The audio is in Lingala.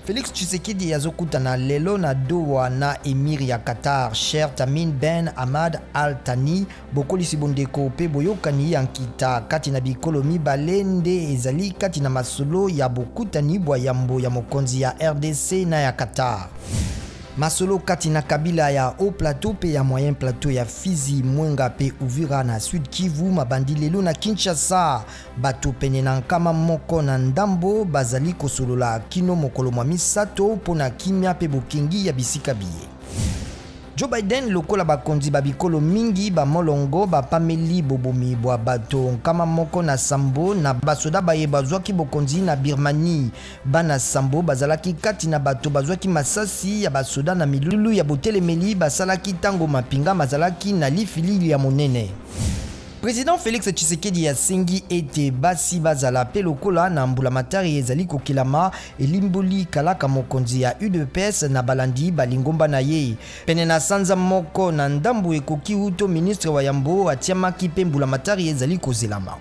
Felix Tshisekedi azokutana lelo na Doha na Emir ya Qatar, Sheikh Tamim Ben Hamad Al Thani. Bokolisi bondeko mpe boyokani ya nkita kati na bikolo mibale nde ezali kati na masolo ya bokutani bwa yambo ya mokonzi ya RDC na ya Qatar. Masolo kati na kabila ya Haut Plateau mpe ya Moyen Plateau ya Fizi, Mwenga mpe Uvira na Sud Kivu mabandi lelo na Kinshasa. Bato pene na 100 bazali kosolola kino mokolo mwa misato mpo na kimia mpe bokengi ya bisika biye. Joe Biden lokola bakonzi ba bikolo mingi ba molongo bapameli bobomi bwa bato 107 na basoda baye bazwaki bokonzi na Birmanie. Bana sambo bazalaki kati na bato bazwaki masasi ya basoda na milulu ya botelemeli basalaki ntango mapinga mazalaki na lifilili ya monene. President Felix Tshisekedi asengi ete basi bazala pe lokola na mbulamatari ezali kokelama, elimboli kalaka mokonzi ya UDPS na balandi balingomba na ye. Pene na sanza moko na ndambo ekoki uto ministre wa yambo atiamaki pe mbulamatari ezali kozelama.